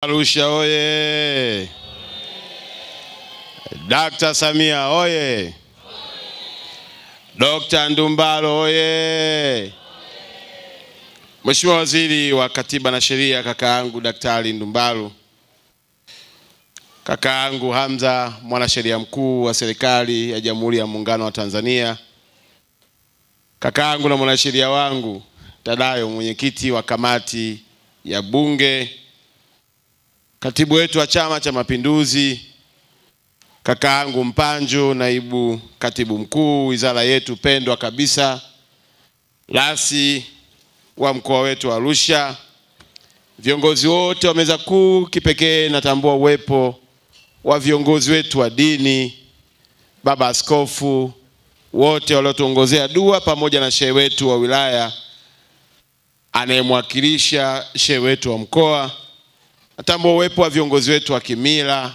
Arusha oye! Dr. Samia oye! Dr. Ndumbaro oye! Mheshimiwa Waziri wa Katiba na Sheria, kakaangu Daktari Ndumbaro, kakaangu Hamza, mwanasheria mkuu wa serikali ya Jamhuri ya Muungano wa Tanzania, kakaangu na mwanasheria wangu Tadayo, mwenyekiti wa kamati ya Bunge, katibu wetu wa Chama cha Mapinduzi, kakaangu Mpanju, naibu katibu mkuu wizara yetu pendwa kabisa, rasi wa mkoa wetu Arusha, viongozi wote wa meza kuu, kipekee natambua uwepo wa viongozi wetu wa dini, baba askofu, wote waliotuongozea dua, pamoja na shehe wetu wa wilaya anayemwakilisha shehe wetu wa mkoa. Natambua uwepo wa viongozi wetu wa kimila,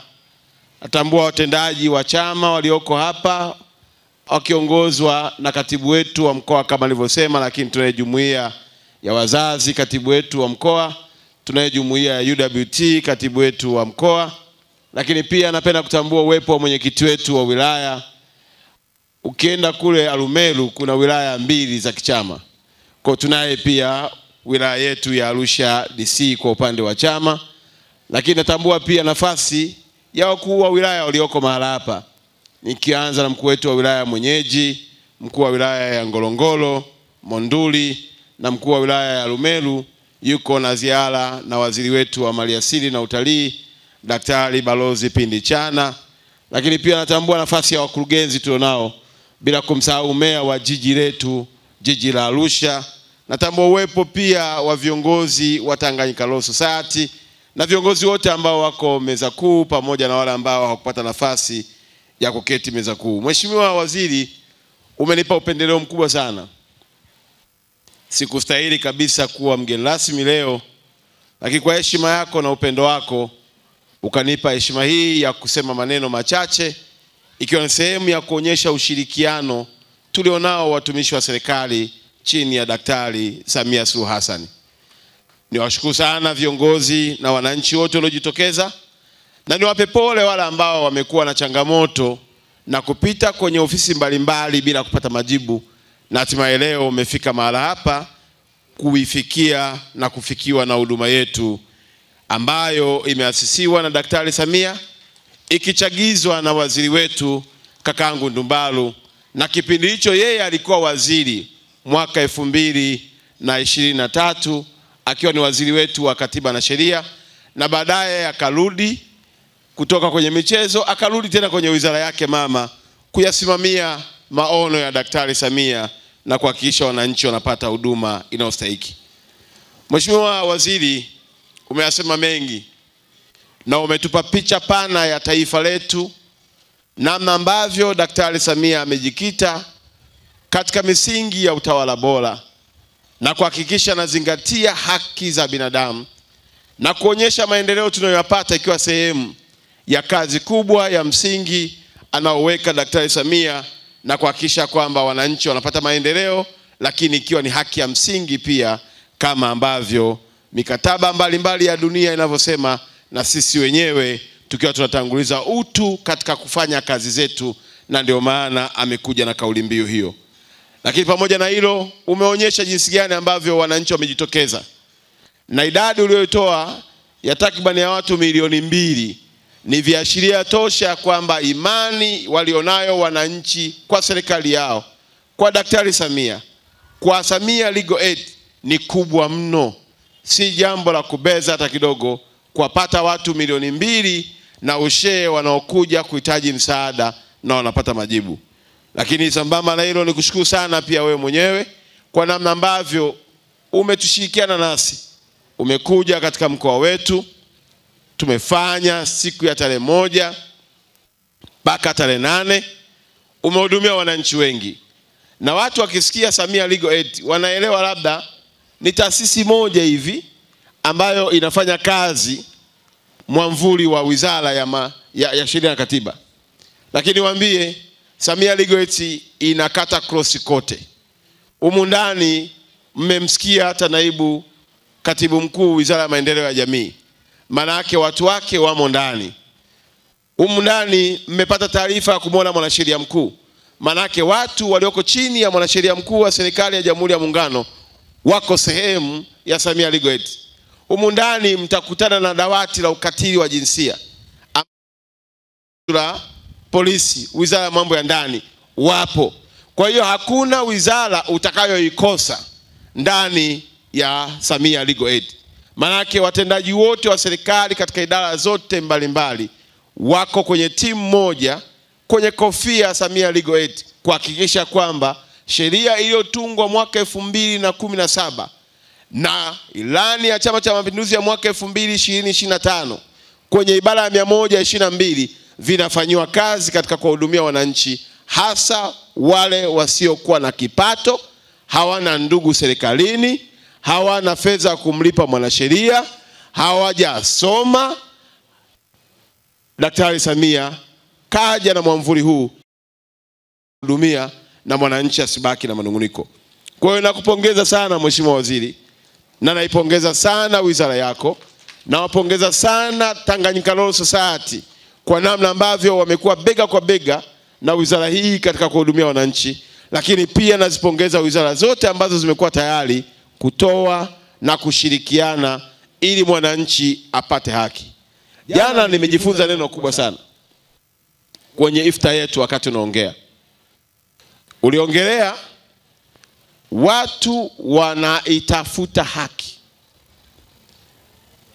natambua watendaji wa chama walioko hapa wakiongozwa na katibu wetu wa mkoa kama nilivyosema, lakini tunaye jumuiya ya wazazi, katibu wetu wa mkoa, tunaye jumuiya ya UWT, katibu wetu wa mkoa, lakini pia napenda kutambua uwepo wa mwenyekiti wetu wa wilaya. Ukienda kule Arumeru kuna wilaya mbili za kichama, kwa tunaye pia wilaya yetu ya Arusha DC kwa upande wa chama. Lakini natambua pia nafasi ya wakuu wa wilaya walioko mahala hapa, nikianza na mkuu wetu wa wilaya mwenyeji, mkuu wa wilaya ya Ngorongoro, Monduli na mkuu wa wilaya ya Arumeru yuko na ziara na waziri wetu wa Maliasili na Utalii Daktari Balozi Pindi Chana. Lakini pia natambua nafasi ya wakurugenzi tulionao, bila kumsahau meya wa jiji letu, jiji la Arusha. Natambua uwepo pia wa viongozi wa Tanganyika Law Society na viongozi wote ambao wako meza kuu, pamoja na wale ambao hawakupata nafasi ya kuketi meza kuu. Mheshimiwa Waziri, umenipa upendeleo mkubwa sana. Sikustahili kabisa kuwa mgeni rasmi leo, lakini kwa heshima yako na upendo wako ukanipa heshima hii ya kusema maneno machache, ikiwa ni sehemu ya kuonyesha ushirikiano tulionao watumishi wa serikali chini ya Daktari Samia Suluhu Hassan. Niwashukuru sana viongozi na wananchi wote waliojitokeza, na niwape pole wale ambao wamekuwa na changamoto na kupita kwenye ofisi mbalimbali bila kupata majibu, na hatimaye leo umefika mahala hapa kuifikia na kufikiwa na huduma yetu ambayo imeasisiwa na Daktari Samia ikichagizwa na waziri wetu kakaangu Ndumbaro, na kipindi hicho yeye alikuwa waziri mwaka 2023 akiwa ni waziri wetu wa Katiba na Sheria, na baadaye akarudi kutoka kwenye michezo akarudi tena kwenye wizara yake mama kuyasimamia maono ya Daktari Samia na kuhakikisha wananchi wanapata huduma inayostahili. Mheshimiwa Waziri, umeyasema mengi na umetupa picha pana ya taifa letu, namna ambavyo Daktari Samia amejikita katika misingi ya utawala bora na kuhakikisha anazingatia haki za binadamu na kuonyesha maendeleo tunayoyapata ikiwa sehemu ya kazi kubwa ya msingi anaoweka Daktari Samia na kuhakikisha kwamba wananchi wanapata maendeleo, lakini ikiwa ni haki ya msingi pia kama ambavyo mikataba mbalimbali ya dunia inavyosema, na sisi wenyewe tukiwa tunatanguliza utu katika kufanya kazi zetu, na ndio maana amekuja na kauli mbiu hiyo. Lakini pamoja na hilo, umeonyesha jinsi gani ambavyo wananchi wamejitokeza, na idadi uliyoitoa ya takriban ya watu 2 milioni ni viashiria tosha kwamba imani walionayo wananchi kwa serikali yao, kwa Daktari Samia, kwa Samia Legal Aid ni kubwa mno. Si jambo la kubeza hata kidogo kuwapata watu 2 milioni na ushee wanaokuja kuhitaji msaada na wanapata majibu. Lakini sambamba na hilo, nikushukuru sana pia wewe mwenyewe kwa namna ambavyo umetushirikiana nasi. Umekuja katika mkoa wetu, tumefanya siku ya tarehe 1 mpaka tarehe 8, umehudumia wananchi wengi. Na watu wakisikia Samia Legal Aid wanaelewa labda ni taasisi moja hivi ambayo inafanya kazi mwamvuli wa wizara ya Sheria na Katiba. Lakini waambie Samia Legal Aid inakata cross kote. Humu ndani mmemsikia hata naibu katibu mkuu Wizara ya Maendeleo ya Jamii. Maana yake watu wake wamo ndani. Humu ndani mmepata taarifa ya kumwona mwanasheria mkuu. Maana yake watu walioko chini ya mwanasheria mkuu wa serikali ya Jamhuri ya Muungano wako sehemu ya Samia Legal Aid. Humu ndani mtakutana na dawati la ukatili wa jinsia, la polisi, wizara ya mambo ya ndani wapo. Kwa hiyo hakuna wizara utakayoikosa ndani ya Samia Legal Aid. Maanake watendaji wote wa serikali katika idara zote mbalimbali wako kwenye timu moja, kwenye kofia Samia Legal Aid, kuhakikisha kwamba sheria iliyotungwa mwaka 2017 na ilani ya Chama cha Mapinduzi ya mwaka 2025 kwenye ibara ya 122 vinafanywa kazi katika kuwahudumia wananchi, hasa wale wasiokuwa na kipato, hawana ndugu serikalini, hawana fedha kumlipa mwanasheria, hawajasoma. Daktari Samia kaja na mwamvuli huu hudumia na mwananchi asibaki na manunguniko. Kwa hiyo nakupongeza sana Mheshimiwa Waziri, na naipongeza sana wizara yako, nawapongeza sana Tanganyika Law Society kwa namna ambavyo wamekuwa bega kwa bega na wizara hii katika kuhudumia wananchi. Lakini pia nazipongeza wizara zote ambazo zimekuwa tayari kutoa na kushirikiana ili mwananchi apate haki. Jana nimejifunza neno kubwa sana kwenye iftar yetu. Wakati unaongea, uliongelea watu wanaitafuta haki,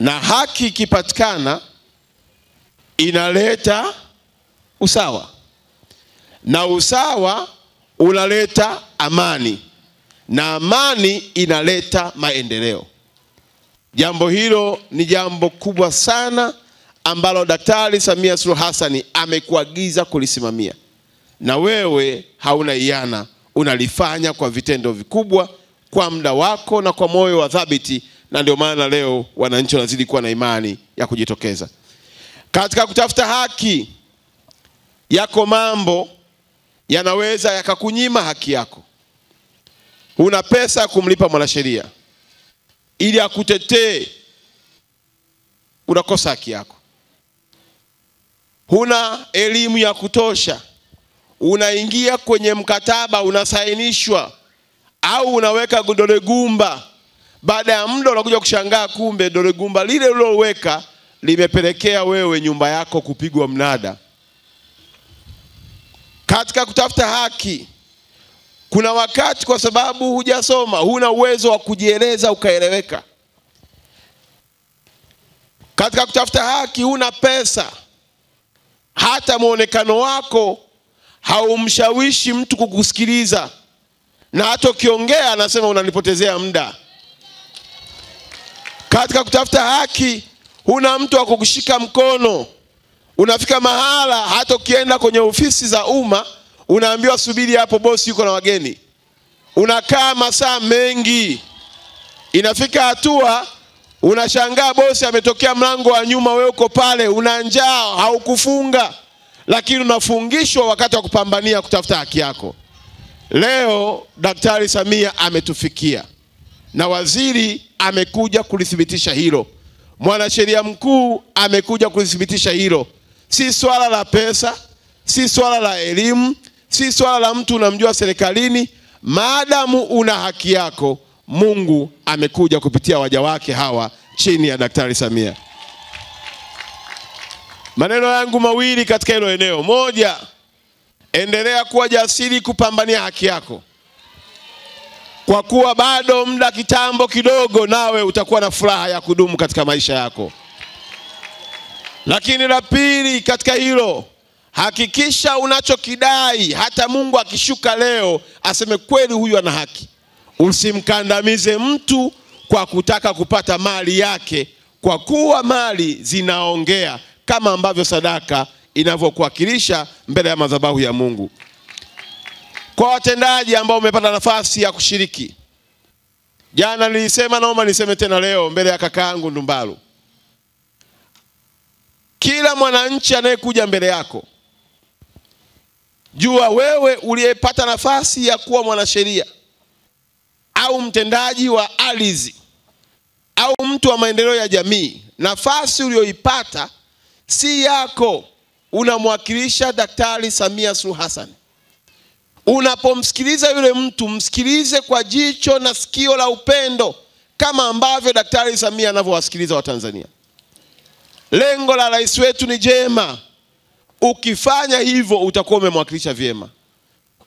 na haki ikipatikana inaleta usawa, na usawa unaleta amani, na amani inaleta maendeleo. Jambo hilo ni jambo kubwa sana ambalo Daktari Samia Suluhu Hassan amekuagiza kulisimamia, na wewe hauna iana, unalifanya kwa vitendo vikubwa, kwa muda wako na kwa moyo wa thabiti, na ndio maana leo wananchi wanazidi kuwa na imani ya kujitokeza. Katika kutafuta haki yako, mambo yanaweza yakakunyima haki yako. Huna pesa kumlipa mwanasheria ili akutetee, unakosa haki yako. Huna elimu ya kutosha, unaingia kwenye mkataba, unasainishwa au unaweka dole gumba. Baada ya muda unakuja kushangaa, kumbe dole gumba lile uliloweka limepelekea wewe nyumba yako kupigwa mnada. Katika kutafuta haki, kuna wakati kwa sababu hujasoma, huna uwezo wa kujieleza ukaeleweka. Katika kutafuta haki huna pesa, hata muonekano wako haumshawishi mtu kukusikiliza, na hata ukiongea anasema unanipotezea muda. Katika kutafuta haki huna mtu wa kukushika mkono. Unafika mahala hata ukienda kwenye ofisi za umma unaambiwa subiri hapo, bosi yuko na wageni. Unakaa masaa mengi. Inafika hatua unashangaa bosi ametokea mlango wa nyuma, wewe uko pale, una njaa, haukufunga, lakini unafungishwa wakati wa kupambania kutafuta haki yako. Leo Daktari Samia ametufikia, na waziri amekuja kulithibitisha hilo, mwanasheria mkuu amekuja kulithibitisha hilo. Si swala la pesa, si swala la elimu, si swala la mtu unamjua serikalini. Maadamu una haki yako, Mungu amekuja kupitia waja wake hawa chini ya Daktari Samia. Maneno yangu mawili katika hilo eneo. Moja, endelea kuwa jasiri kupambania haki yako, kwa kuwa bado muda kitambo kidogo nawe utakuwa na furaha ya kudumu katika maisha yako. Lakini la pili katika hilo, hakikisha unachokidai, hata Mungu akishuka leo aseme kweli huyu ana haki. Usimkandamize mtu kwa kutaka kupata mali yake, kwa kuwa mali zinaongea kama ambavyo sadaka inavyokuwakilisha mbele ya madhabahu ya Mungu. Kwa watendaji ambao umepata nafasi ya kushiriki, jana nilisema, naomba niseme tena leo mbele ya kakaangu Ndumbalu, kila mwananchi anayekuja mbele yako, jua wewe uliyepata nafasi ya kuwa mwanasheria au mtendaji wa ardhi au mtu wa maendeleo ya jamii, Nafasi uliyoipata si yako, unamwakilisha Daktari Samia Suluhu Hassan. Unapomsikiliza yule mtu, msikilize kwa jicho na sikio la upendo, kama ambavyo Daktari Samia anavyowasikiliza Watanzania. Lengo la rais wetu ni jema. Ukifanya hivyo utakuwa umemwakilisha vyema.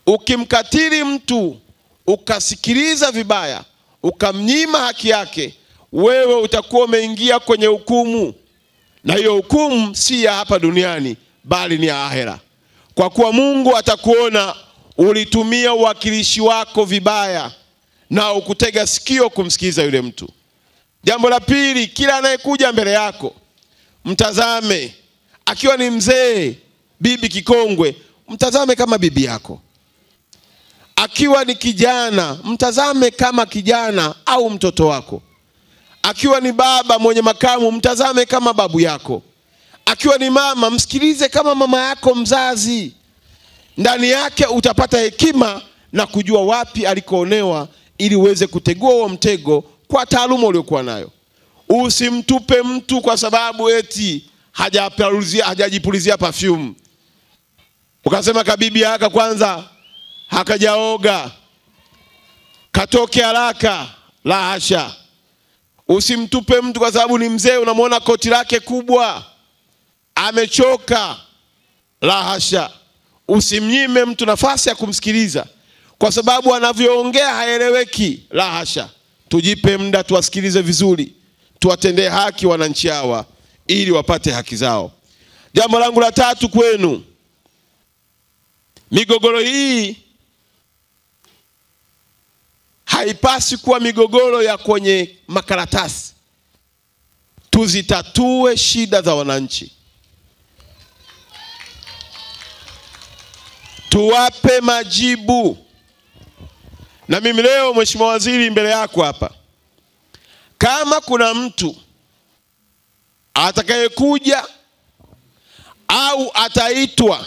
Ukimkatili mtu, ukasikiliza vibaya, ukamnyima haki yake, wewe utakuwa umeingia kwenye hukumu. Na hiyo hukumu si ya hapa duniani, bali ni ya ahera. Kwa kuwa Mungu atakuona ulitumia uwakilishi wako vibaya na ukutega sikio kumsikiliza yule mtu. Jambo la pili, kila anayekuja mbele yako mtazame. Akiwa ni mzee, bibi kikongwe, mtazame kama bibi yako. Akiwa ni kijana, mtazame kama kijana au mtoto wako. Akiwa ni baba mwenye makamu, mtazame kama babu yako. Akiwa ni mama, msikilize kama mama yako mzazi. Ndani yake utapata hekima na kujua wapi alikoonewa, ili uweze kutegua huo mtego kwa taaluma uliyokuwa nayo. Usimtupe mtu kwa sababu eti hajajipulizia perfume. Ukasema kabibi haka kwanza hakajaoga, katoke haraka. La hasha. Usimtupe mtu kwa sababu ni mzee, unamuona koti lake kubwa, amechoka. La hasha. Usimnyime mtu nafasi ya kumsikiliza kwa sababu anavyoongea haeleweki. La hasha. Tujipe muda tuwasikilize vizuri, tuwatendee haki wananchi hawa ili wapate haki zao. Jambo langu la tatu kwenu, migogoro hii haipasi kuwa migogoro ya kwenye makaratasi. Tuzitatue shida za wananchi, tuwape majibu. Na mimi leo, Mheshimiwa Waziri, mbele yako hapa, kama kuna mtu atakayekuja au ataitwa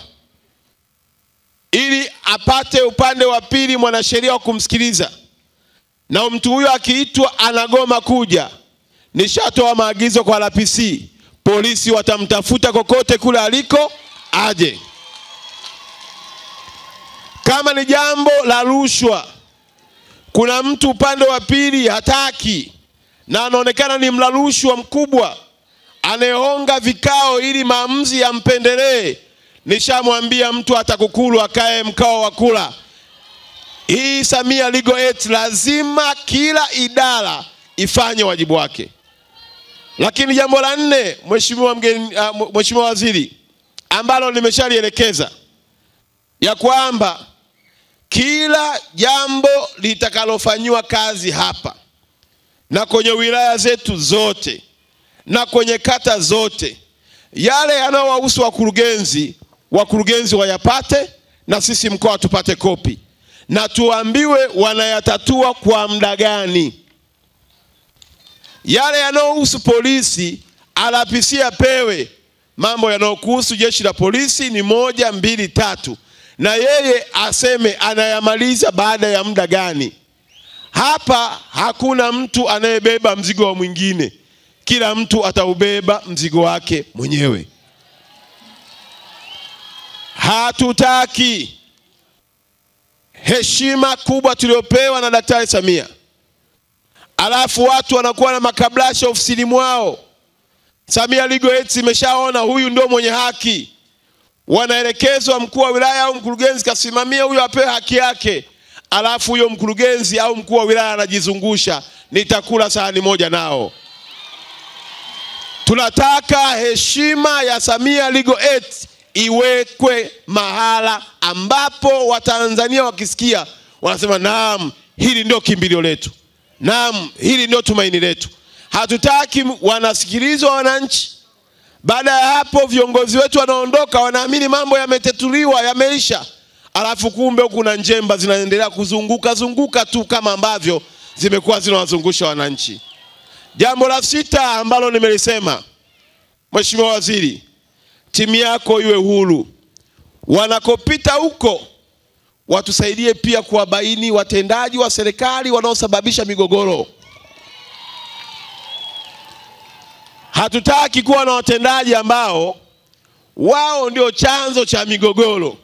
ili apate upande wa pili mwanasheria wa kumsikiliza, na mtu huyo akiitwa anagoma kuja, nishatoa maagizo kwa RPC, polisi watamtafuta kokote kule aliko aje. Kama ni jambo la rushwa, kuna mtu upande wa pili hataki na anaonekana ni mla rushwa mkubwa, anayehonga vikao ili maamuzi yampendelee, nishamwambia mtu atakukulu akae mkao wa kula. Hii Samia Legal Aid lazima kila idara ifanye wajibu wake. Lakini jambo la nne, Mheshimiwa Waziri, ambalo nimeshalielekeza, ya kwamba kila jambo litakalofanywa kazi hapa na kwenye wilaya zetu zote na kwenye kata zote, yale yanayowahusu wakurugenzi, wakurugenzi wayapate na sisi mkoa tupate kopi, na tuambiwe wanayatatua kwa muda gani. Yale yanayohusu polisi, RPC apewe. Mambo yanayohusu jeshi la polisi ni 1, 2, 3, na yeye aseme anayamaliza baada ya muda gani. Hapa hakuna mtu anayebeba mzigo wa mwingine. Kila mtu ataubeba mzigo wake mwenyewe. Hatutaki heshima kubwa tuliopewa na Daktari Samia, alafu watu wanakuwa na makablasha ofisini mwao. Samia Legal Aid imeshaona huyu ndio mwenye haki. Wanaelekezwa mkuu wa wilaya au mkurugenzi kasimamia huyo apewe haki yake, alafu huyo mkurugenzi au mkuu wa wilaya anajizungusha, nitakula sahani moja nao. Tunataka heshima ya Samia Legal Aid iwekwe mahala ambapo Watanzania wakisikia wanasema naam, hili ndio kimbilio letu, naam, hili ndio tumaini letu. Hatutaki wanasikilizwa wananchi, baada ya hapo viongozi wetu wanaondoka, wanaamini mambo yametetuliwa, yameisha, alafu kumbe kuna njemba zinaendelea kuzunguka zunguka tu kama ambavyo zimekuwa zinawazungusha wananchi. Jambo la sita ambalo nimelisema, Mheshimiwa Waziri, timu yako iwe huru. Wanakopita huko watusaidie pia kuwabaini watendaji wa serikali wanaosababisha migogoro. Hatutaki kuwa na watendaji ambao wao ndio chanzo cha migogoro.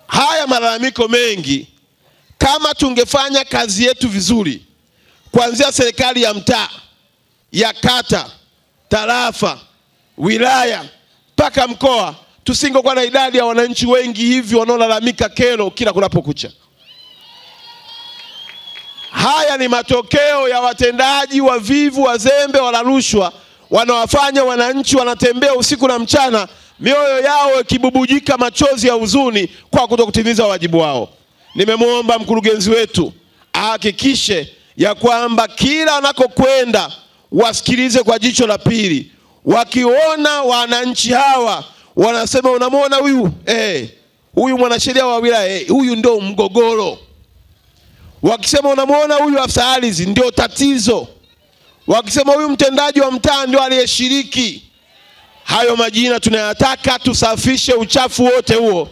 Haya malalamiko mengi, kama tungefanya kazi yetu vizuri, kuanzia serikali ya mtaa, ya kata, tarafa, wilaya, mpaka mkoa, tusingekuwa na idadi ya wananchi wengi hivi wanaolalamika kero kila kunapokucha. Haya ni matokeo ya watendaji wavivu, wazembe, wala rushwa, wanawafanya wananchi wanatembea usiku na mchana, mioyo yao ikibubujika machozi ya huzuni kwa kutokutimiza wajibu wao. Nimemuomba mkurugenzi wetu ahakikishe ya kwamba kila anakokwenda wasikilize kwa jicho la pili. Wakiona wananchi hawa wanasema, unamuona huyu huyu mwanasheria wa wilaya, huyu ndio mgogoro. Wakisema unamuona huyu afisa ardhi ndio tatizo. Wakisema huyu mtendaji wa mtaa ndio aliyeshiriki. Hayo majina tunayataka, tusafishe uchafu wote huo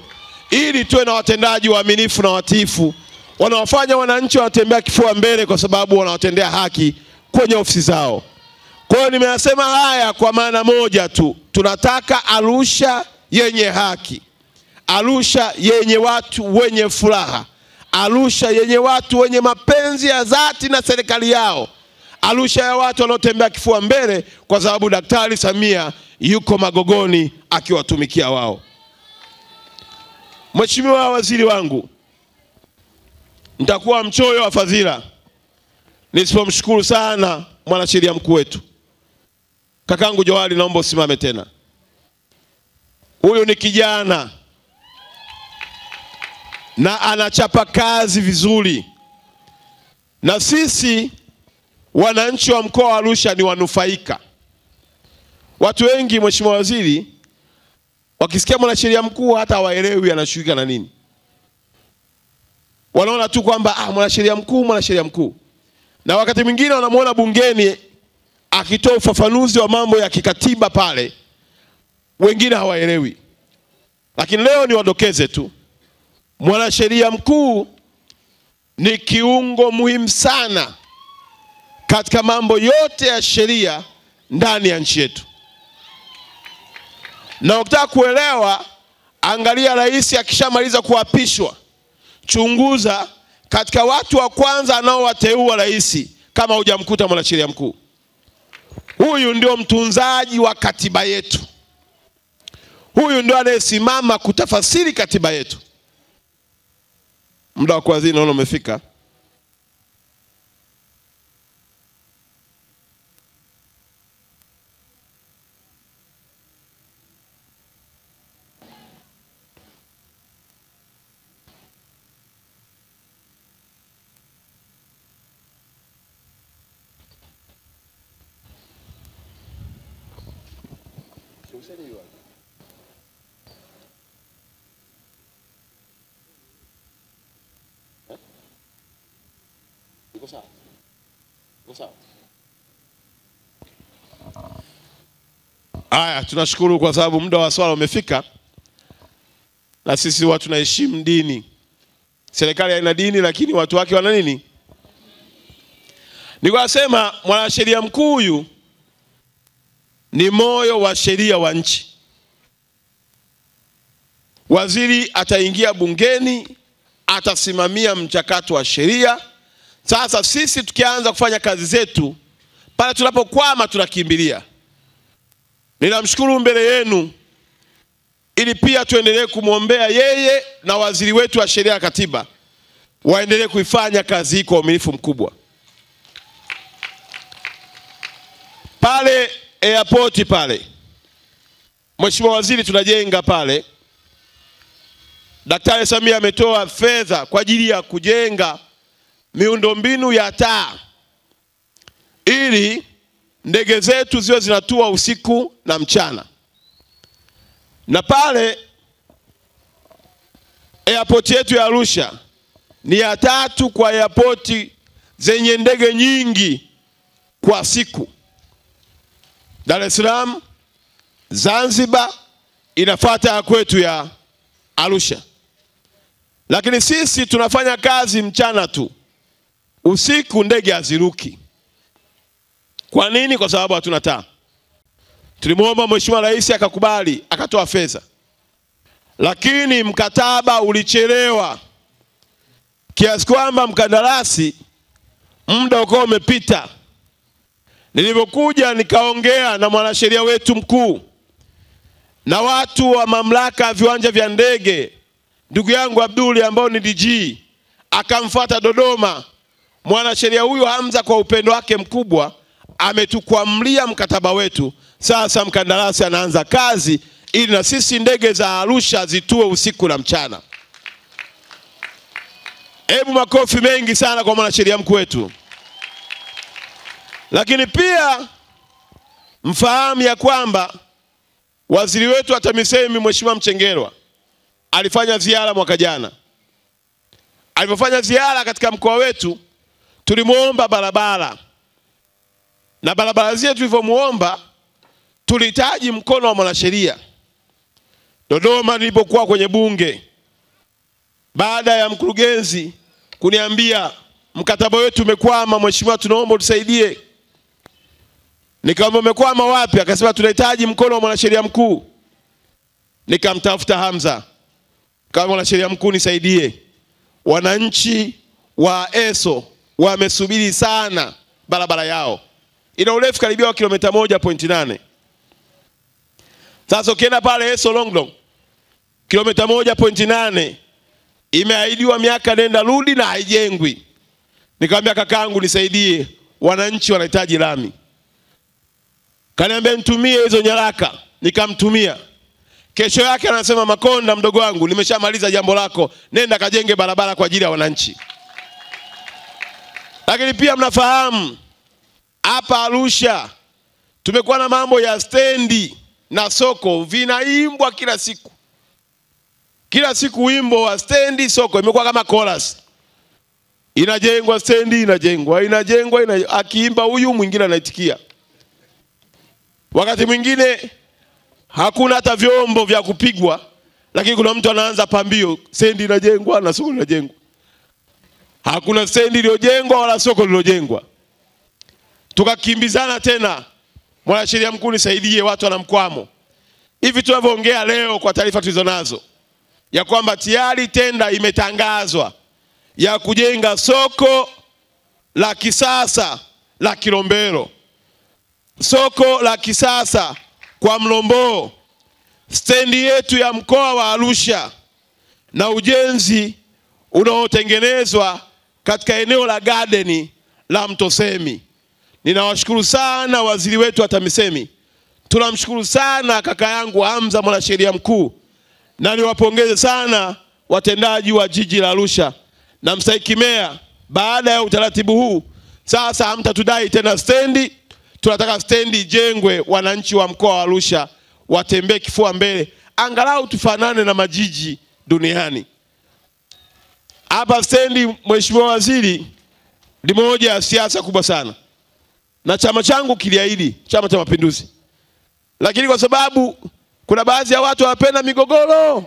ili tuwe na watendaji waaminifu na watiifu wanaofanya wananchi wanatembea kifua mbele kwa sababu wanawatendea haki kwenye ofisi zao. Kwa hiyo nimeyasema haya kwa maana moja tu, tunataka Arusha yenye haki, Arusha yenye watu wenye furaha, Arusha yenye watu wenye mapenzi ya dhati na serikali yao, Arusha ya watu wanaotembea kifua mbele kwa sababu Daktari Samia yuko Magogoni akiwatumikia wao. Mheshimiwa Waziri wangu, nitakuwa mchoyo wa fadhila nisipomshukuru sana mwanasheria mkuu wetu. Kakangu Johari, naomba usimame tena. Huyu ni kijana na anachapa kazi vizuri, na sisi wananchi wa mkoa wa Arusha ni wanufaika. Watu wengi, Mheshimiwa Waziri, wakisikia mwanasheria mkuu hata hawaelewi anashughulika na nini. Wanaona tu kwamba mwanasheria mkuu, mwanasheria mkuu. Na wakati mwingine wanamuona bungeni akitoa ufafanuzi wa mambo ya kikatiba pale, wengine hawaelewi. Lakini leo niwadokeze tu, mwanasheria mkuu ni kiungo muhimu sana katika mambo yote ya sheria ndani ya nchi yetu. Na ukitaka kuelewa, angalia rais akishamaliza kuapishwa, chunguza katika watu wa kwanza anaowateua rais kama hujamkuta mwanasheria mkuu. Huyu ndio mtunzaji wa katiba yetu. Huyu ndio anayesimama kutafasiri katiba yetu. Muda wa kuadhini naona umefika. Aya, tunashukuru kwa sababu muda wa swala umefika. Na sisi watu tunaheshimu dini. Serikali haina dini lakini watu wake wana nini? Nilikuwa mwanasheria mkuu huyu ni moyo wa sheria wa nchi. Waziri ataingia bungeni, atasimamia mchakato wa sheria. Sasa sisi tukianza kufanya kazi zetu, pale tunapokwama tunakimbilia. Ninamshukuru mbele yenu ili pia tuendelee kumwombea yeye na waziri wetu wa sheria na katiba waendelee kuifanya kazi hii kwa uaminifu mkubwa. Pale airport pale, Mheshimiwa Waziri, tunajenga pale. Daktari Samia ametoa fedha kwa ajili ya kujenga miundombinu ya taa ili ndege zetu ziwe zinatua usiku na mchana. Na pale airport yetu ya Arusha ni ya tatu kwa airport zenye ndege nyingi kwa siku. Dar es Salaam, Zanzibar, inafuata ya kwetu ya Arusha. Lakini sisi tunafanya kazi mchana tu. Usiku ndege haziruki. Kwa nini? Kwa sababu hatuna taa. Tulimwomba Mheshimiwa Rais akakubali, akatoa fedha. Lakini mkataba ulichelewa kiasi kwamba mkandarasi muda uko umepita. Nilipokuja nikaongea na mwanasheria wetu mkuu na watu wa mamlaka ya viwanja vya ndege, ndugu yangu Abduli ambao ni DG, akamfuata Dodoma. Mwanasheria huyu Hamza kwa upendo wake mkubwa ametukwamlia mkataba wetu. Sasa mkandarasi anaanza kazi ili na sisi ndege za Arusha zitue usiku na mchana. Hebu makofi mengi sana kwa mwanasheria mkuu wetu. Lakini pia mfahamu ya kwamba waziri wetu wa TAMISEMI Mheshimiwa Mchengerwa alifanya ziara mwaka jana. Alipofanya ziara katika mkoa wetu tulimuomba barabara. Na barabara zetu tulivyomuomba tulihitaji mkono wa mwanasheria. Dodoma nilipokuwa kwenye bunge, baada ya mkurugenzi kuniambia mkataba wetu umekwama mheshimiwa, tunaomba utusaidie. Nikamwambia umekwama wapi? Akasema tunahitaji mkono wa mwanasheria mkuu. Nikamtafuta Hamza, kama mwanasheria mkuu nisaidie, wananchi wa ESO wamesubiri sana barabara yao. Ina urefu karibia wa kilomita 1.8. Sasa ukienda pale ESO Longlong, kilomita 1.8 imeahidiwa miaka nenda rudi na haijengwi. Nikamwambia kakaangu nisaidie, wananchi wanahitaji lami. Kaniambia nitumie hizo nyaraka, nikamtumia. Kesho yake anasema Makonda mdogo wangu, nimeshamaliza jambo lako, nenda kajenge barabara kwa ajili ya wananchi. Lakini pia mnafahamu hapa Arusha tumekuwa na mambo ya stendi na soko vinaimbwa kila siku. Kila siku wimbo wa stendi soko imekuwa kama chorus. Inajengwa stendi, inajengwa, inajengwa, akiimba huyu mwingine anaitikia. Wakati mwingine hakuna hata vyombo vya kupigwa, lakini kuna mtu anaanza pambio, stendi inajengwa na soko linajengwa. Hakuna stendi iliyojengwa wala soko lililojengwa. Tukakimbizana tena, mwanasheria mkuu nisaidie, watu wana mkwamo. Hivi tunavyoongea leo, kwa taarifa tulizonazo ya kwamba tayari tenda imetangazwa ya kujenga soko la kisasa la Kilombero, soko la kisasa kwa Mlombo, stendi yetu ya mkoa wa Arusha, na ujenzi unaotengenezwa katika eneo la garden la Mtosemi. Ninawashukuru sana waziri wetu wa TAMISEMI. Tunamshukuru sana kaka yangu Hamza mwanasheria mkuu. Na niwapongeze sana watendaji wa jiji la Arusha na mstahiki meya. Baada ya utaratibu huu sasa hamtatudai tena stendi. Tunataka stendi ijengwe, wananchi wa mkoa wa Arusha watembee kifua mbele, angalau tufanane na majiji duniani. Hapa stendi, Mheshimiwa Waziri, ni moja ya siasa kubwa sana. Na chama changu kiliahidi, Chama cha Mapinduzi. Lakini kwa sababu kuna baadhi ya watu wanapenda migogoro.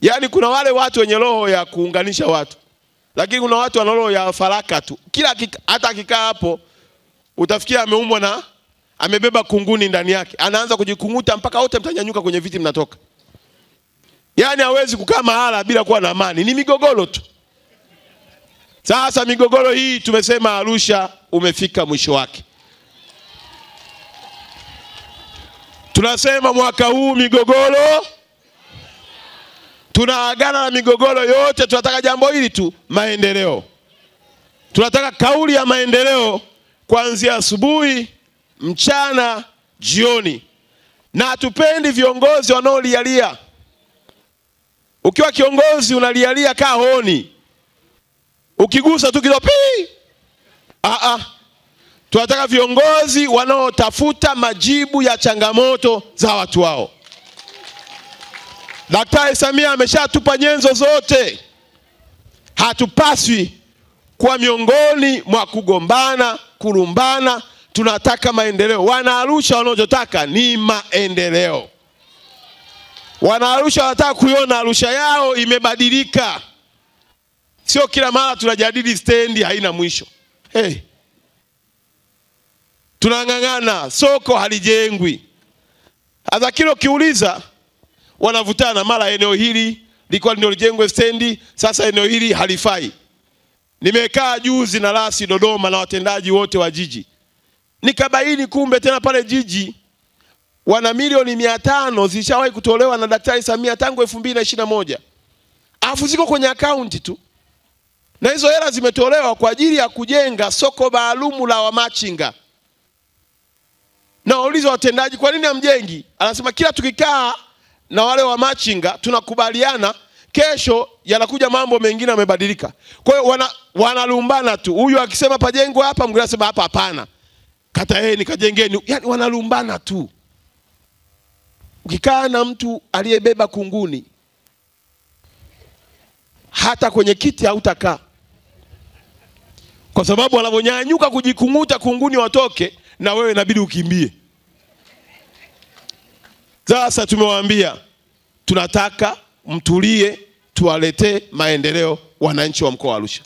Yaani kuna wale watu wenye roho ya kuunganisha watu, lakini kuna watu wana roho ya faraka tu. Kila hata akikaa hapo utafikia ameumwa na amebeba kunguni ndani yake. Anaanza kujikunguta mpaka wote mtanyanyuka kwenye viti mnatoka. Yaani hawezi kukaa mahala bila kuwa na amani. Ni migogoro tu. Sasa migogoro hii tumesema Arusha umefika mwisho wake. Tunasema mwaka huu migogoro, tunaagana na migogoro yote. Tunataka jambo hili tu, maendeleo. Tunataka kauli ya maendeleo kuanzia asubuhi, mchana, jioni. Na hatupendi viongozi wanaolialia. Ukiwa kiongozi unalialia kaa honi, ukigusa tu kidogo pi. Tunataka viongozi wanaotafuta majibu ya changamoto za watu wao. Daktari Samia ameshatupa nyenzo zote. Hatupaswi kuwa miongoni mwa kugombana, kulumbana. Tunataka maendeleo. Wana Arusha wanachotaka ni maendeleo. Wana Arusha wanataka kuiona Arusha yao imebadilika. Sio kila mara tunajadili stendi haina mwisho. Hey. Tunang'ang'ana, soko halijengwi. Hata kilo kiuliza wanavutana, mara eneo hili lilikuwa ndio lijengwe stendi, sasa eneo hili halifai. Nimekaa juzi na rasi Dodoma na watendaji wote wa jiji, nikabaini kumbe tena pale jiji wana milioni 500 zishawahi kutolewa na Daktari Samia tangu 2021. Afu ziko kwenye akaunti tu. Na hizo hela zimetolewa kwa ajili ya kujenga soko maalumu la wamachinga. Na wauliza watendaji, kwa nini hamjengi? Anasema kila tukikaa na wale wamachinga tunakubaliana, kesho yanakuja mambo mengine yamebadilika. Kwa hiyo wanalumbana tu. Huyu akisema pajengwe hapa, mwingine anasema hapa hapana. Kataeni kajengeni. Yaani wanalumbana tu. Ukikaa na mtu aliyebeba kunguni, hata kwenye kiti hautakaa. Kwa sababu wanavonyanyuka kujikunguta kunguni watoke, na wewe inabidi ukimbie. Sasa tumewaambia tunataka mtulie, tuwaletee maendeleo wananchi wa mkoa wa Arusha.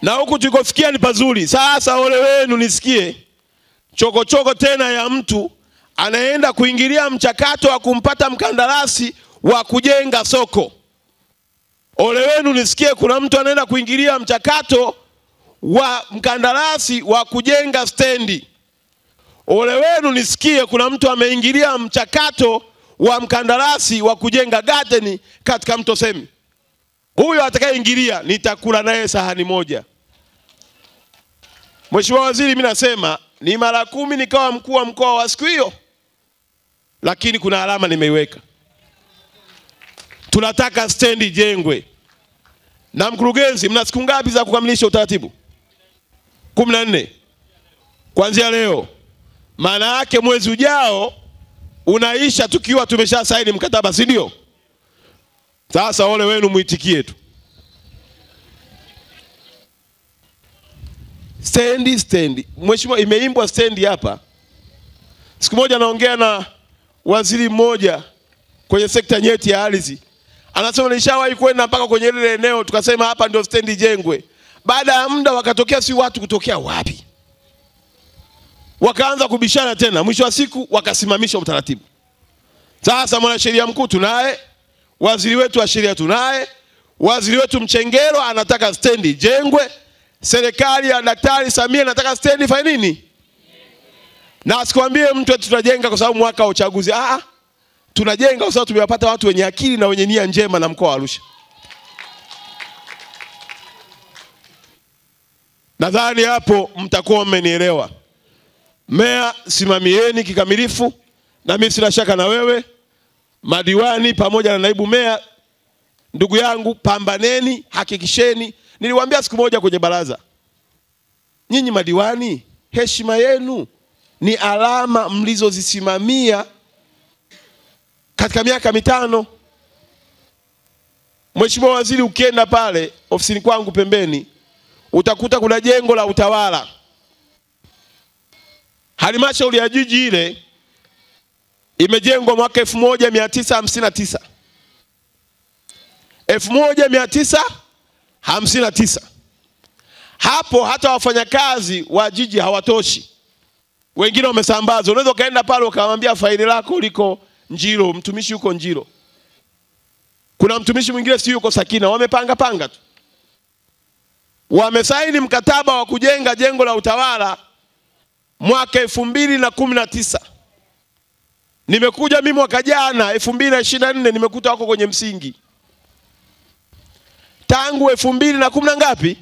Na huku tulikofikia ni pazuri. Sasa ole wenu nisikie chokochoko tena ya mtu anaenda kuingilia mchakato wa kumpata mkandarasi wa kujenga soko. Ole wenu nisikie kuna mtu anaenda kuingilia mchakato wa mkandarasi wa kujenga stendi. Ole wenu nisikie kuna mtu ameingilia mchakato wa mkandarasi wa kujenga garden katika Mto Semi. Huyo atakayeingilia nitakula naye sahani moja. Mheshimiwa Waziri, mimi nasema ni mara 10 nikawa mkuu wa mkoa wa siku hiyo, lakini kuna alama nimeiweka. Tunataka stendi ijengwe. Na mkurugenzi, mna siku ngapi za kukamilisha utaratibu? 14. Kuanzia leo. Maana yake mwezi ujao unaisha tukiwa tumesha saini mkataba, si ndio? Sasa ole wenu muitikie tu. Stendi, stendi. Mheshimiwa, imeimbwa stendi hapa. Siku moja naongea na waziri mmoja kwenye sekta nyeti ya ardhi. Anasema nilishawahi kwenda mpaka kwenye lile eneo tukasema hapa ndio stendi ijengwe. Baada ya muda wakatokea si watu kutokea wapi. Wakaanza kubishana tena, mwisho wa siku wakasimamisha utaratibu. Sasa mwanasheria mkuu tunaye, waziri wetu wa sheria tunaye, waziri wetu Mchengero anataka stendi ijengwe. Serikali ya Daktari Samia anataka stendi fanye nini? Na asikwambie mtu eti tunajenga kwa sababu mwaka wa uchaguzi. Tunajenga kwa sababu tumewapata watu wenye akili na wenye nia njema na mkoa wa Arusha. Nadhani hapo mtakuwa mmenielewa. Meya, simamieni kikamilifu, na mimi sina shaka na wewe. Madiwani pamoja na naibu meya, ndugu yangu, pambaneni, hakikisheni. Niliwaambia siku moja kwenye baraza, nyinyi madiwani, heshima yenu ni alama mlizozisimamia katika miaka 5. Mheshimiwa Waziri, ukienda pale ofisini kwangu pembeni, utakuta kuna jengo la utawala. Halmashauri ya jiji ile imejengwa mwaka 1959. 1959. Hapo hata wafanyakazi wa jiji hawatoshi. Wengine wamesambazwa. Unaweza kaenda pale ukamwambia faili lako liko Njiro, mtumishi yuko Njiro. Kuna mtumishi mwingine si yuko Sakina, wamepanga panga tu. Wamesaini mkataba wa kujenga jengo la utawala mwaka 2019. Nimekuja mimi mwaka jana 2024 nimekuta wako kwenye msingi. Tangu 2010 na ngapi?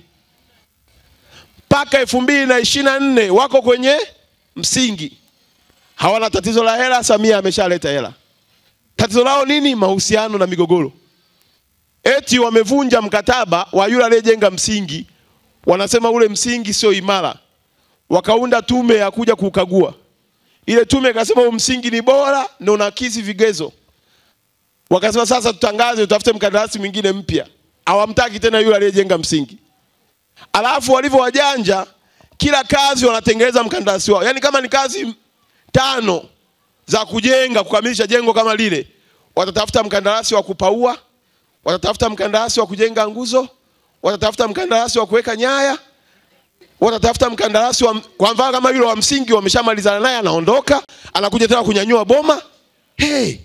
Mpaka 2024 wako kwenye msingi. Hawana tatizo la hela, Samia ameshaleta hela. Tatizo lao nini? Mahusiano na migogoro. Eti wamevunja mkataba wa yule aliyejenga msingi. Wanasema ule msingi sio imara. Wakaunda tume ya kuja kukagua. Ile tume ikasema huu msingi ni bora na unakidhi vigezo. Wakasema sasa tutangaze, tutafute mkandarasi mwingine mpya. Hawamtaki tena yule aliyejenga msingi. Alafu walivyo wajanja, kila kazi wanatengeneza mkandarasi wao. Yaani kama ni kazi 5 za kujenga, kukamilisha jengo kama lile, watatafuta mkandarasi wa kupaua, watatafuta mkandarasi wa kujenga nguzo, watatafuta mkandarasi wa kuweka nyaya. Watatafuta mkandarasi kwa mfano kama yule wa msingi wameshamalizana naye, anaondoka, anakuja tena kunyanyua boma. Hey.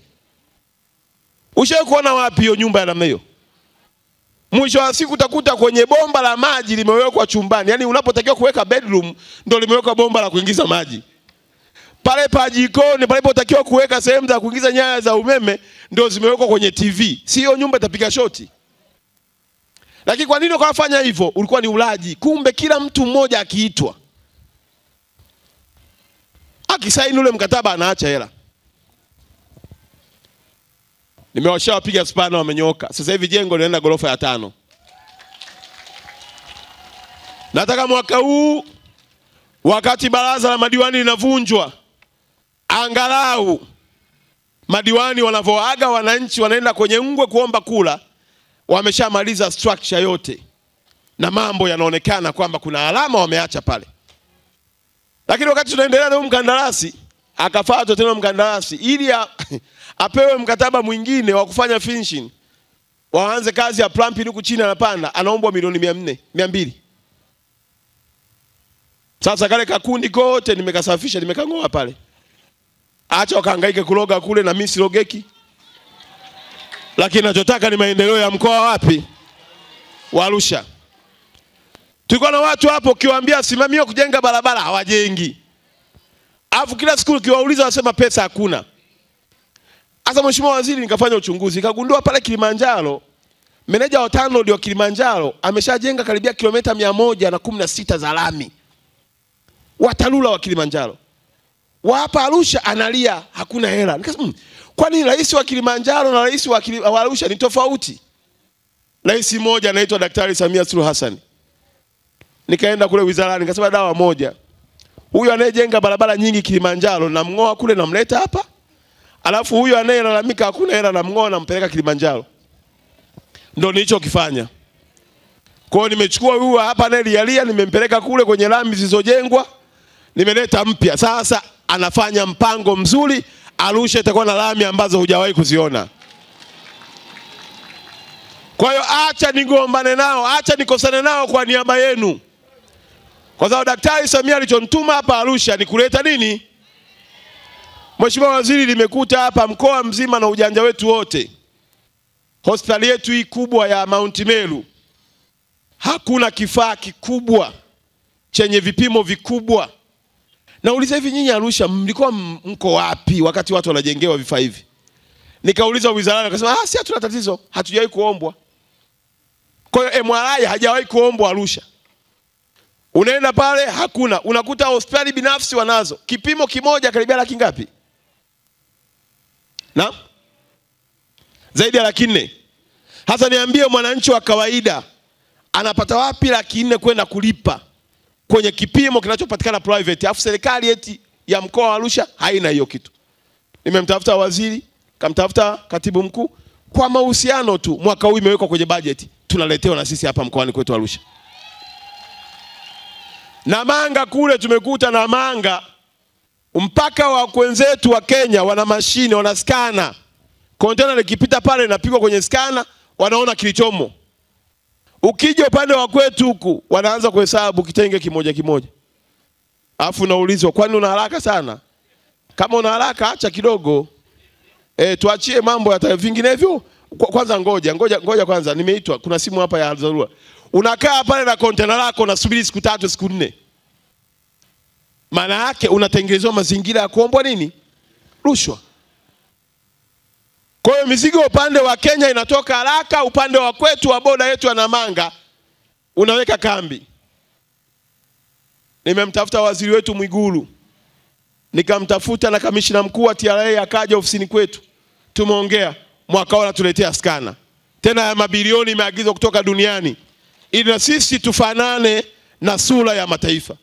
Ushawahi kuona wapi hiyo nyumba ya namna hiyo? Mwisho wa siku utakuta kwenye bomba la maji limewekwa chumbani. Yaani unapotakiwa kuweka bedroom ndio limewekwa bomba la kuingiza maji. Pale pa jikoni palipotakiwa kuweka sehemu za kuingiza nyaya za umeme ndio zimewekwa kwenye TV. Sio nyumba itapiga shoti. Lakini kwa nini wakafanya hivyo? Ulikuwa ni ulaji. Kumbe kila mtu mmoja akiitwa, akisaini ule mkataba anaacha hela. Nimewashawapiga spana wamenyoka. Sasa hivi jengo linaenda gorofa ya 5. Nataka mwaka huu wakati baraza la madiwani linavunjwa, angalau madiwani wanavoaga wananchi wanaenda kwenye ngwe kuomba kula, wameshamaliza structure yote na mambo yanaonekana kwamba kuna alama wameacha pale. Lakini wakati tunaendelea na mkandarasi, akafuatwa tena mkandarasi ili apewe mkataba mwingine wa kufanya finishing, waanze kazi ya plumbing huku chini anapanda, anaombwa milioni 400, 200. Sasa kale kakundi kote nimekasafisha, nimekangoa pale. Acha wakahangaike kuloga kule na mimi silogeki. Lakini ninachotaka ni maendeleo ya mkoa wapi? Wa Arusha. Tulikuwa na watu hapo ukiwaambia simamia kujenga barabara hawajengi. Alafu kila siku ukiwauliza wasema pesa hakuna. Sasa Mheshimiwa Waziri, nikafanya uchunguzi, nikagundua pale Kilimanjaro meneja wa TANROADS wa Kilimanjaro ameshajenga karibia kilomita 116 za lami. Wa TARURA wa Kilimanjaro. Wa hapa Arusha analia hakuna hela. Nikasema kwani rais wa Kilimanjaro na rais wa Arusha ni tofauti? Rais mmoja anaitwa Daktari Samia Suluhu Hassan. Nikaenda kule wizarani nikasema dawa moja. Huyu anayejenga barabara nyingi Kilimanjaro namngoa kule namleta hapa. Alafu huyu anayelalamika hakuna hela namngoa nampeleka Kilimanjaro. Ndio nilichokifanya. Kwa hiyo nimechukua huyu hapa anayelialia nimempeleka kule kwenye lami zilizojengwa, nimeleta mpya. Sasa anafanya mpango mzuri, Arusha itakuwa na lami ambazo hujawahi kuziona. Kwa hiyo acha nigombane nao, acha nikosane nao kwa niaba yenu. Kwa sababu Daktari Samia alichonituma hapa Arusha ni kuleta nini? Mheshimiwa Waziri, nimekuta hapa mkoa mzima na ujanja wetu wote. Hospitali yetu hii kubwa ya Mount Meru hakuna kifaa kikubwa chenye vipimo vikubwa. Nauliza hivi, nyinyi Arusha mlikuwa mko wapi wakati watu wanajengewa vifaa hivi? Nikauliza wizarani, akasema si hatuna tatizo, hatujawahi kuombwa. Kwa hiyo MRI hajawahi kuombwa Arusha. Unaenda pale hakuna, unakuta hospitali binafsi wanazo. Kipimo kimoja karibia laki ngapi? Na zaidi ya 400,000. Hasa niambie mwananchi wa kawaida anapata wapi 400,000 kwenda kulipa kwenye kipimo kinachopatikana private, afu serikali eti ya mkoa wa Arusha haina hiyo kitu. Nimemtafuta waziri, kamtafuta katibu mkuu, kwa mahusiano tu mwaka huu imewekwa kwenye budget, tunaletewa na sisi hapa mkoani kwetu Arusha. Namanga kule tumekuta Namanga mpaka wa wenzetu wa Kenya wana mashine, wana skana. Kontena likipita pale inapigwa kwenye skana, wanaona kilichomo. Ukija upande wa kwetu huku wanaanza kuhesabu kitenge kimoja kimoja. Alafu naulizwa kwani una haraka sana? Kama una haraka acha kidogo. Tuachie mambo ya vinginevyo. Kwanza ngoja kwanza nimeitwa, kuna simu hapa ya dharura. Unakaa pale na kontena lako unasubiri siku 3 siku 4. Maana yake unatengenezwa mazingira ya kuombwa nini? Rushwa. Kwa hiyo mizigo upande wa Kenya inatoka haraka, upande wa kwetu wa boda yetu ya Namanga unaweka kambi. Nimemtafuta waziri wetu Mwigulu, nikamtafuta na kamishna mkuu wa TRA akaja ofisini kwetu. Tumeongea, mwaka huu anatuletea skana. Tena ya mabilioni imeagizwa kutoka duniani ili na sisi tufanane na sura ya mataifa.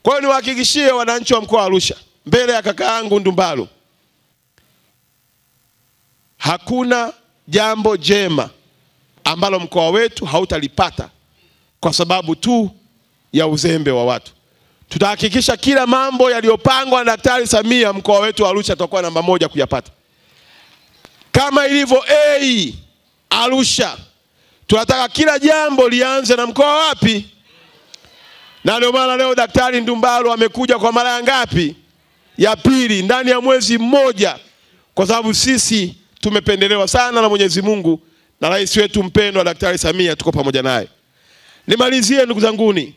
Kwa hiyo niwahakikishie wananchi wa mkoa wa Arusha mbele ya kaka yangu Ndumbaro, hakuna jambo jema ambalo mkoa wetu hautalipata kwa sababu tu ya uzembe wa watu. Tutahakikisha kila mambo yaliyopangwa na Daktari Samia mkoa wetu wa Arusha tutakuwa namba 1 kuyapata. Kama ilivyo A Arusha, tunataka kila jambo lianze na mkoa wapi? Na ndio maana leo Daktari Ndumbaro amekuja kwa mara ya ngapi? Ya pili ndani ya mwezi mmoja, kwa sababu sisi tumependelewa sana na Mwenyezi Mungu na rais wetu mpendwa Daktari Samia, tuko pamoja naye. Nimalizie ndugu zanguni,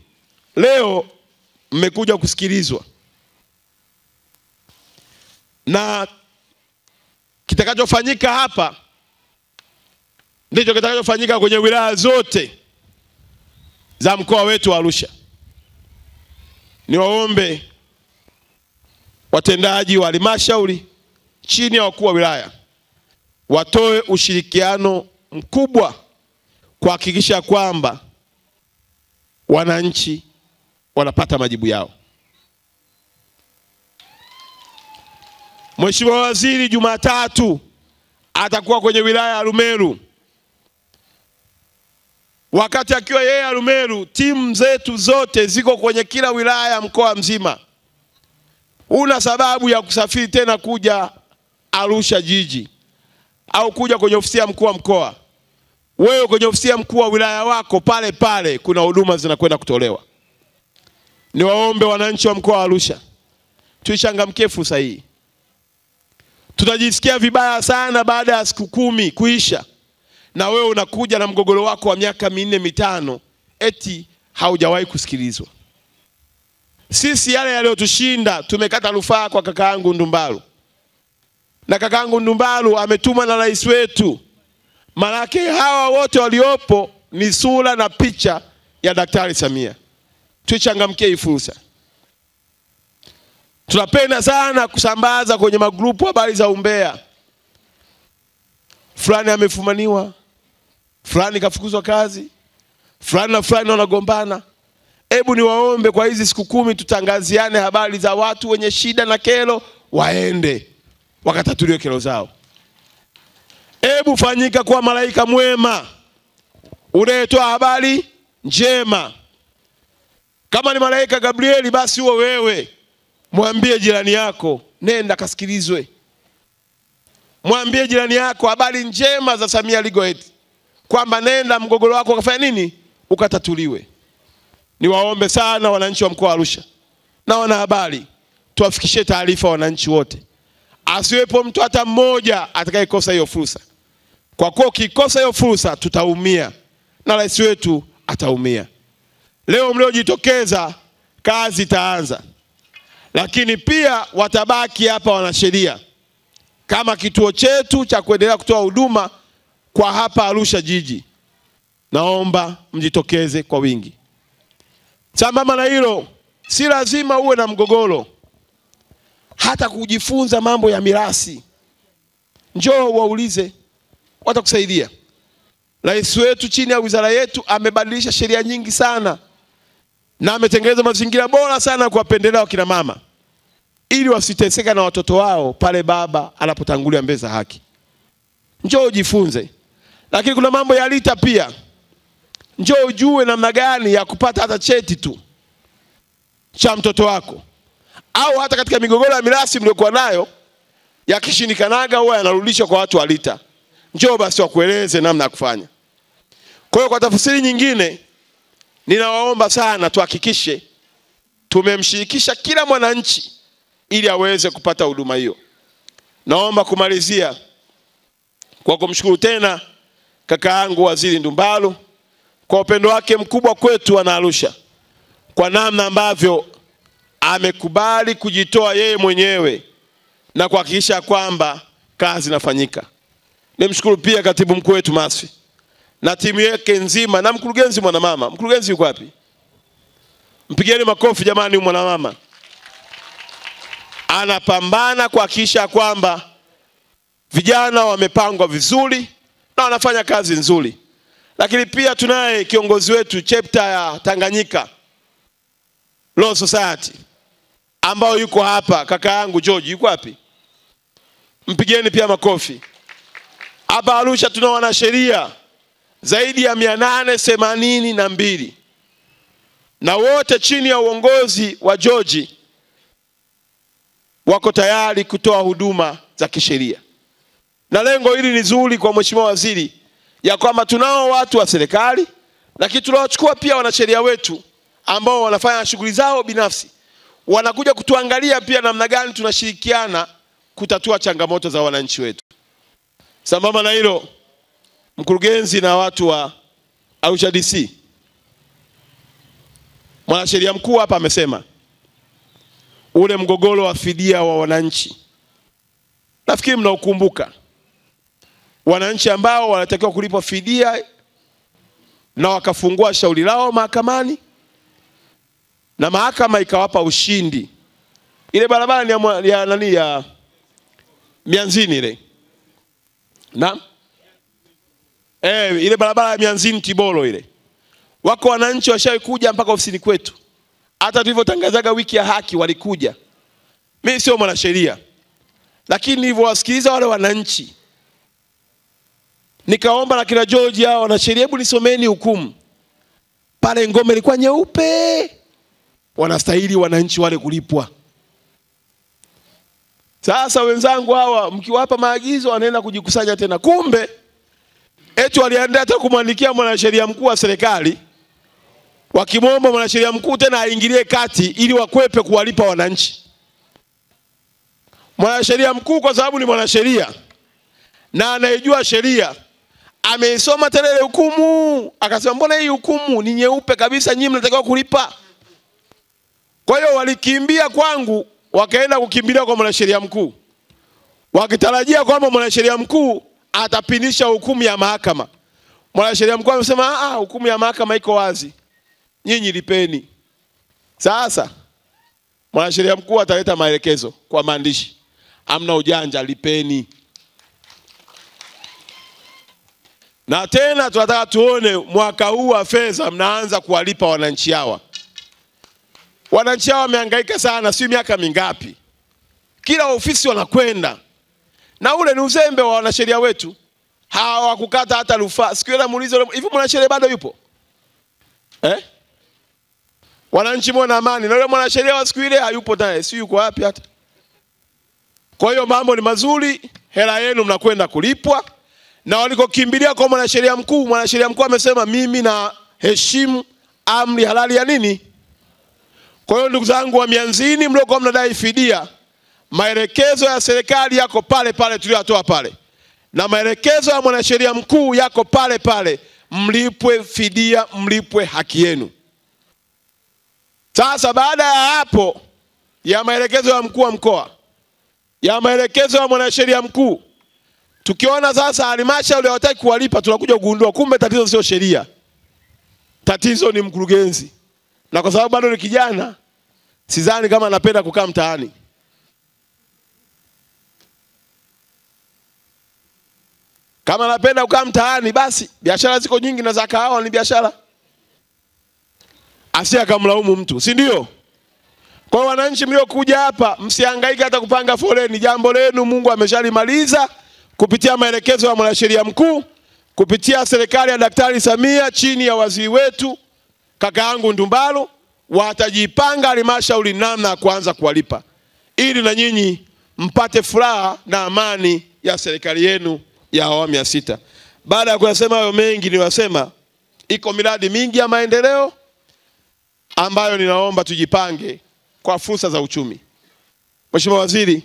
leo mmekuja kusikilizwa, na kitakachofanyika hapa ndicho kitakachofanyika kwenye wilaya zote za mkoa wetu wa Arusha. Niwaombe watendaji wa halmashauri chini ya wakuu wa wilaya watoe ushirikiano mkubwa kuhakikisha kwamba wananchi wanapata majibu yao. Mheshimiwa Waziri Jumatatu atakuwa kwenye wilaya ya Arumeru. Wakati akiwa yeye Arumeru, timu zetu zote ziko kwenye kila wilaya mkoa mzima. Una sababu ya kusafiri tena kuja Arusha jiji au kuja kwenye ofisi ya mkuu wa mkoa. Wewe kwenye ofisi ya mkuu wa wilaya wako pale pale kuna huduma zinakwenda kutolewa. Niwaombe wananchi wa mkoa wa Arusha, tuichangamkie fursa hii. Tutajisikia vibaya sana baada ya siku 10 kuisha na wewe unakuja na mgogoro wako wa miaka 4 5 eti haujawahi kusikilizwa. Sisi yale yaliyotushinda tumekata rufaa kwa kakaangu Ndumbaro. Na kakaangu Ndumbaro ametumwa na rais wetu. Manake hawa wote waliopo ni sura na picha ya Daktari Samia. Tuichangamkie hii fursa. Tunapenda sana kusambaza kwenye magrupu habari za umbea. Fulani amefumaniwa, fulani kafukuzwa kazi, fulani na fulani wanagombana. Hebu niwaombe kwa hizi siku 10 tutangaziane habari za watu wenye shida na kero, waende wakatatuliwe kero zao. Hebu fanyika kuwa malaika mwema unayetoa habari njema. Kama ni malaika Gabrieli, basi huo wewe. Mwambie jirani yako, nenda kasikilizwe. Mwambie jirani yako habari njema za Samia Legal Aid, kwamba nenda mgogoro wako ukafanya nini? Ukatatuliwe. Niwaombe sana wananchi wa mkoa wa Arusha na wanahabari, tuwafikishie taarifa wananchi wote. Asiwepo mtu hata mmoja atakayekosa hiyo fursa. Kwa kuwa ukikosa hiyo fursa tutaumia na rais wetu ataumia. Leo mliojitokeza, kazi itaanza. Lakini pia watabaki hapa wanasheria kama kituo chetu cha kuendelea kutoa huduma kwa hapa Arusha jiji. Naomba mjitokeze kwa wingi. Sambamba na hilo, si lazima uwe na mgogoro. Hata kujifunza mambo ya mirasi, njoo waulize, watakusaidia. Rais wetu chini ya wizara yetu amebadilisha sheria nyingi sana na ametengeneza mazingira bora sana kuwapendelea wakina mama ili wasiteseka na watoto wao pale baba anapotangulia mbele za haki. Njoo ujifunze. Lakini kuna mambo ya LITA pia. Njoo ujue namna gani ya kupata hata cheti tu cha mtoto wako. Au hata katika migogoro ya mirasi mliokuwa nayo yakishindikanaga huwa yanarudishwa kwa watu wa LITA. Njoo basi wakueleze namna ya kufanya. Kwa hiyo kwa tafsiri nyingine, ninawaomba sana tuhakikishe tumemshirikisha kila mwananchi ili aweze kupata huduma hiyo. Naomba kumalizia kwa kumshukuru tena kakaangu Waziri Ndumbaro kwa upendo wake mkubwa kwetu wana Arusha, kwa namna ambavyo amekubali kujitoa yeye mwenyewe na kuhakikisha kwamba kazi inafanyika. Nimshukuru pia katibu mkuu wetu Maswi na timu yake nzima na mkurugenzi mwanamama. Mkurugenzi yuko wapi? Mpigieni makofi jamani, mwanamama. Anapambana kuhakikisha kwamba vijana wamepangwa vizuri na wanafanya kazi nzuri. Lakini pia tunaye kiongozi wetu chapter ya Tanganyika Law Society ambao yuko hapa, kaka yangu George yuko wapi? Mpigieni pia makofi. Hapa Arusha tuna wanasheria zaidi ya 882 na wote chini ya uongozi wa George wako tayari kutoa huduma za kisheria. Na lengo hili ni zuri kwa Mheshimiwa Waziri, ya kwamba tunao watu wa serikali, lakini tunawachukua pia wanasheria wetu ambao wanafanya shughuli zao binafsi wanakuja kutuangalia pia namna gani tunashirikiana kutatua changamoto za wananchi wetu. Sambamba na hilo, mkurugenzi na watu wa Arusha DC, mwanasheria mkuu hapa amesema ule mgogoro wa fidia wa wananchi, nafikiri mnaukumbuka, wananchi ambao wanatakiwa kulipwa fidia na wakafungua shauri lao mahakamani na mahakama ikawapa ushindi. Ile barabara ni ya nani, ya Mianzini ile. Naam? Ile barabara ya Mianzini Tiboro ile. Wako wananchi washaikuja mpaka ofisini kwetu. Hata tulivyotangazaga wiki ya haki walikuja. Mimi sio mwanasheria, lakini nilivyowasikiliza wale wananchi, nikaomba na kina George hao wanasheria, hebu nisomeni hukumu. Pale ngome ilikuwa nyeupe. Wanastahili wananchi wale kulipwa. Sasa wenzangu hawa mkiwapa maagizo wanaenda kujikusanya tena. Kumbe eti waliandaa hata kumwandikia mwanasheria mkuu wa serikali, wakimwomba mwanasheria mkuu tena aingilie kati ili wakwepe kuwalipa wananchi. Mwanasheria mkuu kwa sababu ni mwanasheria na anaijua sheria, ameisoma tena ile hukumu, akasema mbona hii hukumu ni nyeupe kabisa, nyinyi mnatakiwa kulipa. Kwa hiyo walikimbia kwangu, wakaenda kukimbilia kwa mwanasheria mkuu, wakitarajia kwamba mwanasheria mkuu atapinisha hukumu ya mahakama. Mwanasheria mkuu amesema hukumu ya mahakama iko wazi, nyinyi lipeni. Sasa mwanasheria mkuu ataleta maelekezo kwa maandishi, amna ujanja, lipeni. Na tena tunataka tuone mwaka huu wa fedha mnaanza kuwalipa wananchi hawa. Wananchi hawa wamehangaika sana, si miaka mingapi. Kila ofisi wanakwenda. Na ule ni uzembe wa wanasheria wetu. Hawakukata hata rufaa. Siku ile muulize hivi, mwanasheria bado yupo? Wananchi mwana amani. Na yule mwanasheria wa siku ile hayupo tena, si yuko wapi hata. Kwa hiyo mambo ni mazuri, hela yenu mnakwenda kulipwa. Na walikokimbilia kwa mwanasheria mkuu, mwanasheria mkuu amesema mimi na heshimu amri halali ya nini? Kwa hiyo ndugu zangu wa Mianzini mliokuwa mnadai fidia, maelekezo ya serikali yako pale pale tuliyotoa pale, na maelekezo ya mwanasheria mkuu yako pale pale, mlipwe fidia, mlipwe haki yenu. Sasa baada ya hapo, ya maelekezo ya mkuu wa mkoa, ya maelekezo ya mwanasheria mkuu, tukiona sasa halmashauri hawataki kuwalipa, tunakuja kugundua kumbe tatizo sio sheria, tatizo ni mkurugenzi. Na kwa sababu bado ni kijana, sidhani kama anapenda kukaa mtaani. Kama anapenda kukaa mtaani, basi biashara ziko nyingi na za kahawa ni biashara. Asiye akamlaumu mtu, si ndio? Kwa wananchi mliokuja hapa, msihangaike hata kupanga foleni. Jambo lenu Mungu ameshalimaliza kupitia maelekezo ya mwanasheria mkuu, kupitia serikali ya Daktari Samia chini ya waziri wetu kaka yangu Ndumbaro. Watajipanga halmashauri namna ya kuanza kuwalipa ili na nyinyi mpate furaha na amani ya serikali yenu ya awamu ya 6. Baada ya kuyasema hayo mengi niliyosema, iko miradi mingi ya maendeleo ambayo ninaomba tujipange kwa fursa za uchumi. Mheshimiwa Waziri,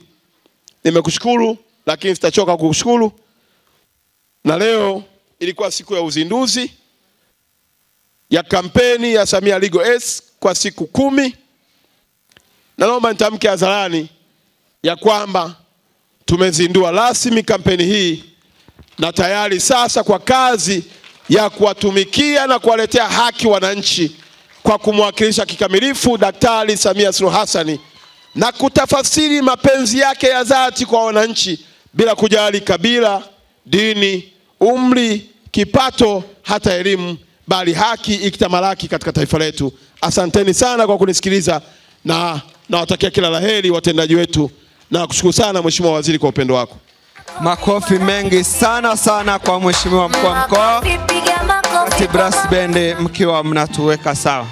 nimekushukuru lakini sitachoka kukushukuru. Na leo ilikuwa siku ya uzinduzi ya kampeni ya Samia Legal Aid kwa siku 10. Na naomba nitamke hadharani ya kwamba tumezindua rasmi kampeni hii na tayari sasa kwa kazi ya kuwatumikia na kuwaletea haki wananchi kwa kumwakilisha kikamilifu Daktari Samia Suluhu Hassan na kutafasiri mapenzi yake ya dhati kwa wananchi bila kujali kabila, dini, umri, kipato, hata elimu, bali haki ikitamalaki katika taifa letu. Asanteni sana kwa kunisikiliza na nawatakia kila laheri watendaji wetu, na kushukuru sana Mheshimiwa Waziri kwa upendo wako. Makofi mengi sana sana kwa Mheshimiwa Mkuu wa Mkoa. Brass Band mkiwa mnatuweka sawa.